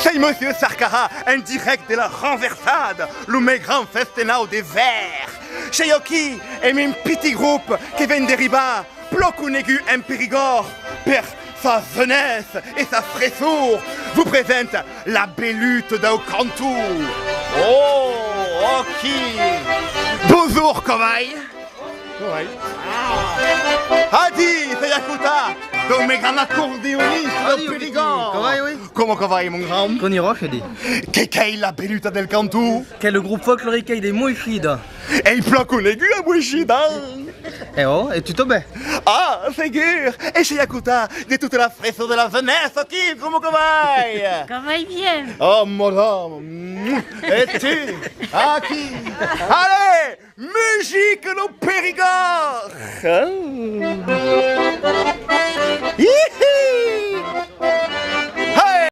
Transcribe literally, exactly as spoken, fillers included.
Sei Monsieur Sarkara, en dirèct de la Renversada, lo mai grand festenau de Vèrs. Sei aquí, emb un pitit grop que ven d'arribar, plan conegut en Perigòrd per sa jeunesse e sa fressor. Vos presente la Beluta dau Canton. Oh, aquí! Bonjour, cavai! Cavai. Ah! Adi, sei Akota, dau mai grand acordeonista dau Perigòrd. Cavai, oui. Coma cavai, mon grand? Coni Roche, di. Que qu'ei la Beluta del Canton? Qu'ei lo grop folcloric de Moishida. Ei plan conegut a Moishida? E ò, e tu tanben? Ah, segur! E sei Akota de tota la fressor de la jeunesse aquí, coma cavai? Cavai bien. Oh, madame! E tu? Aquí! Allez! Musique dau Perigòrd! Ihi! Hey!